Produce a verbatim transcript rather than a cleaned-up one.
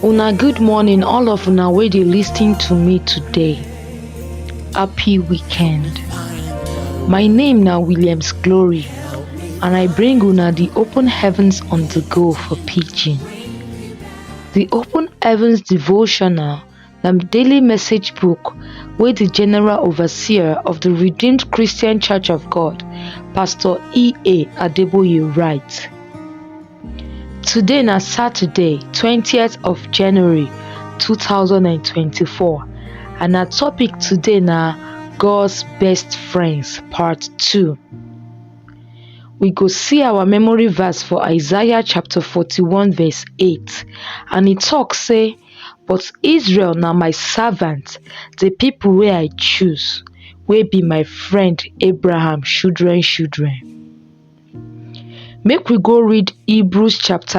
Una good morning, all of una wey dey listen to me today. Happy weekend. My name na Williams Glory, and I bring una the Open Heavens on the Go for Pidgin. The Open Heavens devotional na daily message book wey the General Overseer of the Redeemed Christian Church of God, Pastor E A Adeboye, write. Today na Saturday, twentieth of January, two thousand and twenty-four, and our topic today na God's Best Friends, Part two. We go see our memory verse for Isaiah chapter forty-one, verse eight, and e talk say, "But Israel na my servant, the people wey I choose, wey be my friend Abraham children children." Make we go read Hebrews chapter